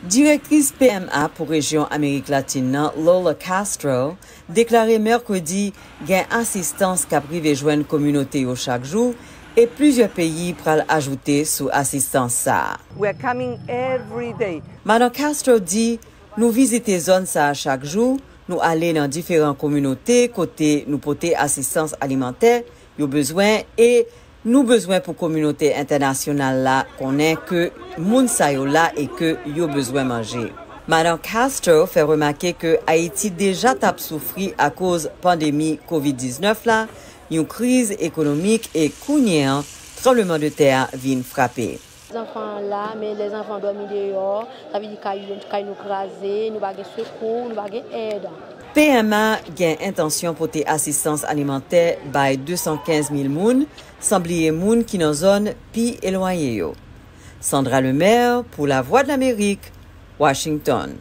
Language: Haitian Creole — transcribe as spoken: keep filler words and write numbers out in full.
Direktris P M A pou rejyon Amerik Latin nan, Lola Castro, deklare mèkredi gen asistans k ap rive jwenn kominote yo chak jou, e plizyè peyi pral ajoute sou asistans sa a. We're coming every day. Madan Castro di, nou vizite zòn sa a chak jou, nou ale nan diferan kominote kote nou pote asistans alimantè yo bezwen, e nou bezwen pou kominote entènasyonal la konnen ke moun sa yo la e ke yo bezwen manje. Madan Castro fè remake ke Ayiti deja t ap soufri akoz pandemi kovid diznèf la, yon kriz ekonomik, e kounye an, tranblemanntè a vin frape. Zanfan an la, men lè zanfan dòmi deyò, sa vle di kay yo, kay nou kraze, nou pa gen sekou, nou pa gen èd. P M A gen entansyon pote asistans alimantè bay de san kenz mil moun, san bliye moun ki nan zòn pi elwaye yo. Sandra Lemaire pou Lavwadlamerik, Washington.